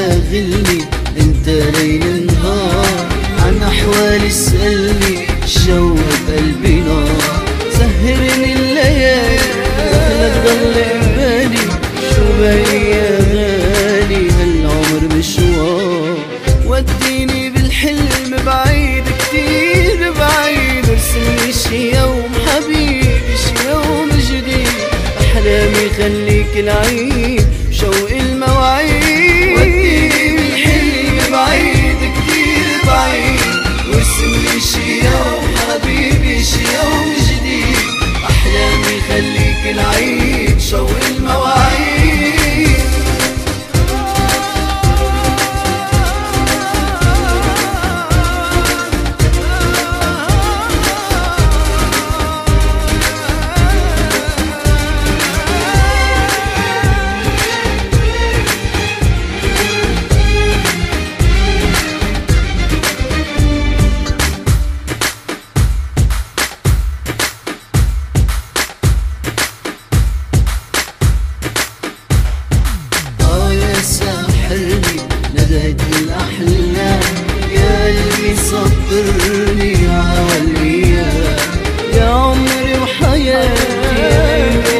شاغلني انت ليل نهار، عن احوالي اسألني الشوق بقلبي نار. سهرني الليالي دخلك ضل ببالي، شو باقي يا غالي هالعمر مشوار. وديني بالحلم بعيد كتير بعيد، ارسملي شي يوم حبيبي شي يوم جديد، احلامي خليك العيد شوق المواعيد. وديني بالحلم بعيد كتير بعيد، وارسملي شي يوم حبيبي شي يوم جديد، احلامي خليك العيد شوق المواعيد. ساحرني ندهت الأحلام، يا قلبي صبرني عالأيام، يا عمري وحياتي يا قلبي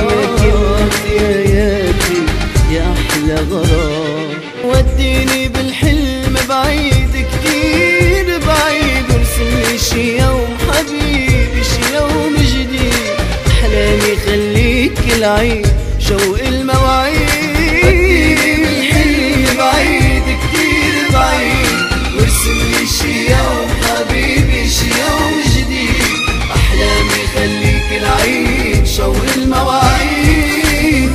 يا كلمتي يا ياتي يا أحلى غرام. وديني بالحلم بعيد كتير بعيد، وارسملي شي يوم حبيبي شي يوم جديد، أحلامي خليك العيد شوق المواعيد. وديني بالحلم بعيد كتير بعيد، وارسملي شي يوم حبيبي شي يوم جديد، أحلامي خليك العيد شوق المواعيد.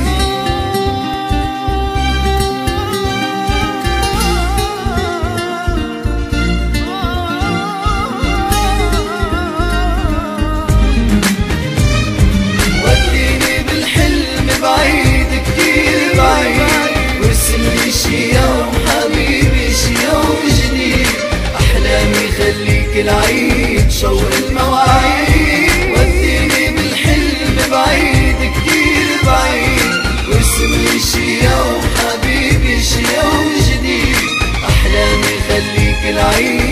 وديني بالحلم بعيد كتير بعيد، وارسملي شي يوم حبيبي شي يوم جديد، أحلامي خليك العيد شوق المواعيد. وديني بالحلم بعيد كتير بعيد، وارسملي شي يوم حبيبي شي يوم جديد، أحلامي خليك العيد.